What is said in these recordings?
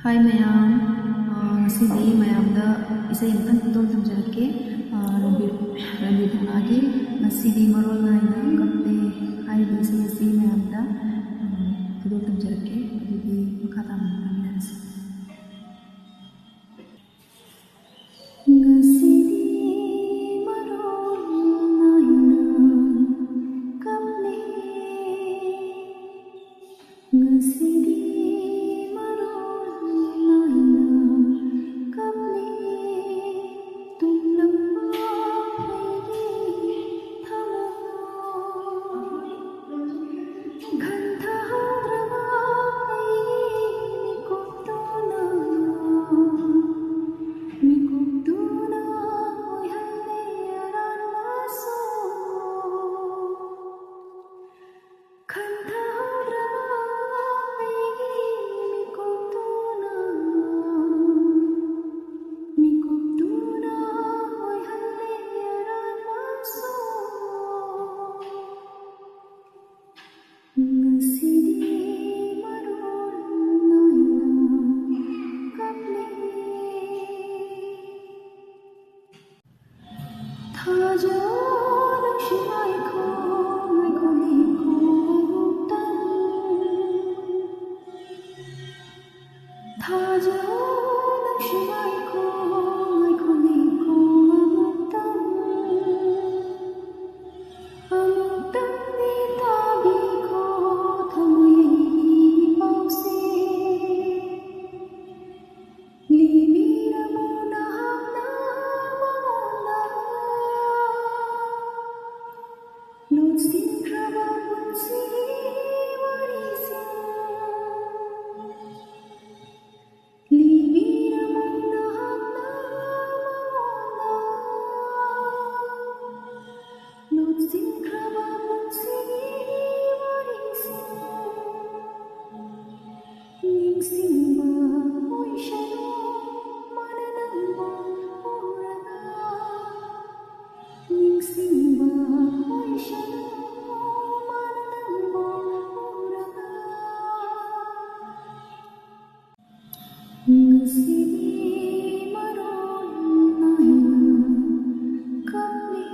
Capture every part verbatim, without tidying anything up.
ꯍꯥꯏ ꯃꯌꯥꯝ, ꯑ, ꯉꯁꯤꯗꯤ ꯃꯌꯥꯝꯗ ꯏꯁꯩ ꯑꯃꯇꯪ ꯈꯨꯗꯣꯜ ꯇꯝꯖꯔꯛꯀꯦ꯫ ꯑ, ꯔꯟꯕꯤꯔ, ꯔꯟꯕꯤꯔ ꯊꯧꯅꯥꯒꯤ ꯉꯁꯤꯗꯤ ꯃꯔꯣꯜ ꯅꯥꯏꯅ ꯀꯞꯂꯦ ꯍꯥꯏꯔꯤꯕ ꯏꯁꯩ ꯑꯁꯤ ꯃꯌꯥꯝꯗ, ꯑ, ꯈꯨꯗꯣꯜ ꯇꯝꯖꯔꯛꯀꯦ꯫ ꯑꯗꯨꯗꯤ ꯃꯈꯥ ꯇꯥꯅ ꯇꯥꯃꯤꯟꯅꯔꯁꯤ꯫ ꯉꯁꯤꯗꯤ ꯃꯔꯣꯜ ꯅꯥꯏꯅ ꯀꯞꯂꯦ꯫ ꯉꯁꯤꯗꯤ ꯃꯔꯣꯜ ꯅꯥꯏꯅ ꯀꯞꯂꯦ꯫ ꯇꯨꯝꯂꯝꯕ ꯑꯩꯒꯤ ꯊꯃꯣꯏ ꯈꯟꯊꯍꯧꯗ꯭ꯔꯕ ꯑꯩꯒꯤ ꯃꯤꯀꯨꯞꯇꯨꯅ, ꯃꯤꯀꯨꯞꯇꯨꯅ ꯑꯣꯏꯍꯜꯂꯦ ꯑꯔꯥꯟꯕꯁꯨ꯫ ꯈꯟꯊꯍꯧꯗ꯭ꯔꯕ ꯑꯩꯒꯤ ꯃꯤꯀꯨꯞꯇꯨꯅ, ꯃꯤꯀꯨꯞꯇꯨꯅ ꯑꯣꯏꯍꯜꯂꯦ ꯑꯔꯥꯟꯕꯁꯨ꯫ ꯉꯁꯤꯗꯤ ꯃꯔꯣꯜ ꯅꯥꯏꯅ ꯀꯞꯂꯦ꯫ ꯊꯥꯖꯧ ꯅꯨꯡꯁꯤ ꯉꯥꯏꯈꯣ, ꯉꯥꯏꯈꯣ ꯂꯦꯞꯈꯣ ꯑꯃꯨꯛꯇꯪ꯫ ꯊꯥꯖꯧ ꯅꯨꯡꯁꯤ ꯉꯥꯏꯈꯣ, ꯉꯥꯏꯈꯣ ꯂꯦꯞꯈꯣ ꯑꯃꯨꯛꯇꯪ꯫ ꯑꯃꯨꯛꯇꯪꯗꯤ ꯇꯥꯕꯤꯈꯣ ꯊꯃꯣꯏꯒꯤ ꯄꯥꯎꯁꯦ꯫ ꯂꯤꯕꯤꯔꯝꯃꯨ ꯅꯍꯥꯛꯅ ꯃꯉꯣꯟꯗ ꯂꯣꯠꯁꯤꯟꯈ꯭ꯔꯕ ꯄꯨꯟꯁꯤꯒꯤ ꯋꯥꯔꯤꯁꯤꯡ꯫ ꯂꯤꯕꯤꯔꯝꯃꯨ ꯅꯍꯥꯛꯅ ꯃꯉꯣꯟꯗ ꯂꯣꯠꯁꯤꯟꯈ꯭ꯔꯕ ꯄꯨꯟꯁꯤꯒꯤ ꯋꯥꯔꯤꯁꯤꯡ꯫ ꯅꯤꯡꯁꯤꯡꯕ ꯑꯣꯏꯁꯅꯨ ꯃꯥꯅ ꯅꯪꯕꯨ ꯎꯔꯒ꯫ ꯅꯤꯡꯁꯤꯡꯕ ꯑꯣꯏꯁꯅꯨ ꯃꯥꯅ ꯅꯪꯕꯨ ꯎꯔꯒ꯫ ꯁꯤꯗꯤ ꯃꯔꯣꯜ ꯅꯥꯏꯅ ꯀꯞꯂꯤ꯫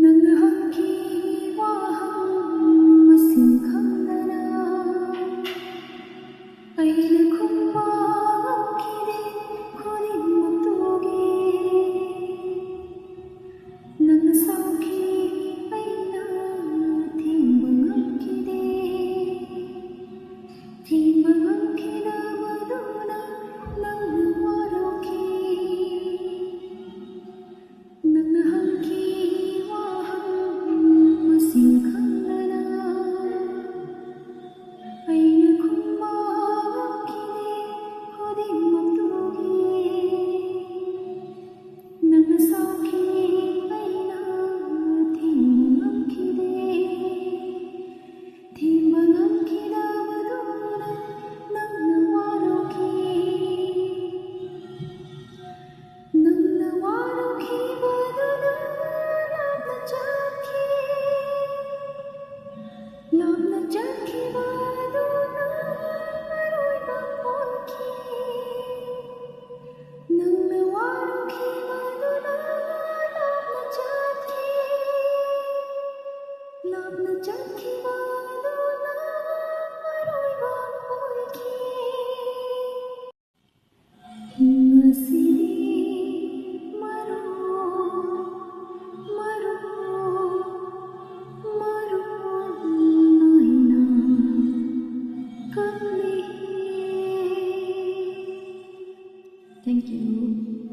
ꯅꯪꯅ ꯍꯪꯈꯤ ꯋꯥꯍꯪ ꯃꯁꯤꯡ ꯈꯪꯗꯅ, ꯑꯩꯅ ꯈꯨꯝꯕ ꯉꯝꯈꯤꯗꯦ ꯈꯨꯗꯤꯡꯃꯛꯇꯨꯒꯤ꯫ ꯅꯪꯅ ꯁꯥꯎꯈꯤ, ꯑꯩꯅ ꯊꯤꯡꯕ ꯉꯝꯈꯤꯗꯦ꯫ ꯊꯤꯡꯕ ꯉꯝꯈꯤꯗꯕꯗꯨꯅ ꯅꯪꯅ ꯋꯥꯔꯧꯈꯤ꯫ ꯅꯪꯅ ꯍꯪꯈꯤ ꯋꯥꯍꯪ ꯃꯁꯤꯡ ꯈꯪꯗꯅ, ꯑꯩꯅ ꯈꯨꯝꯕ ꯉꯝꯈꯤꯗꯦ ꯈꯨꯗꯤꯡꯃꯛꯇꯨꯒꯤ꯫ ꯅꯪꯅ ꯁꯥꯎꯈꯤ, ꯑꯩꯅ ꯊꯤꯡꯕ ꯉꯝꯈꯤꯗꯦ꯫ ꯊꯤꯡꯕ ꯉꯝꯈꯤꯗꯕꯗꯨꯅ ꯅꯪꯅ ꯋꯥꯔꯧꯈꯤ꯫ ꯅꯪꯅ ꯋꯥꯔꯧꯈꯤꯕꯗꯨꯅ ꯂꯥꯞꯅ ꯆꯠꯈꯤ꯫ ꯂꯥꯞꯅ ꯆꯠꯈꯤꯕꯗꯨꯅ ꯑꯔꯣꯏꯕ ꯑꯣꯏꯈꯤ꯫ ꯅꯪꯅ ꯋꯥꯔꯧꯈꯤꯕꯗꯨꯅ ꯂꯥꯞꯅ ꯆꯠꯈꯤ꯫ ꯂꯥꯞꯅ ꯆꯠꯈꯤꯕꯗꯨꯅ ꯑꯔꯣꯏꯕ ꯑꯣꯏꯈꯤ꯫ ꯉꯁꯤꯗꯤ ꯃꯔꯣꯜ, ꯃꯔꯣꯜ, ꯃꯔꯣꯜ ꯅꯥꯏꯅ ꯀꯞꯂꯤ꯫ Thank you.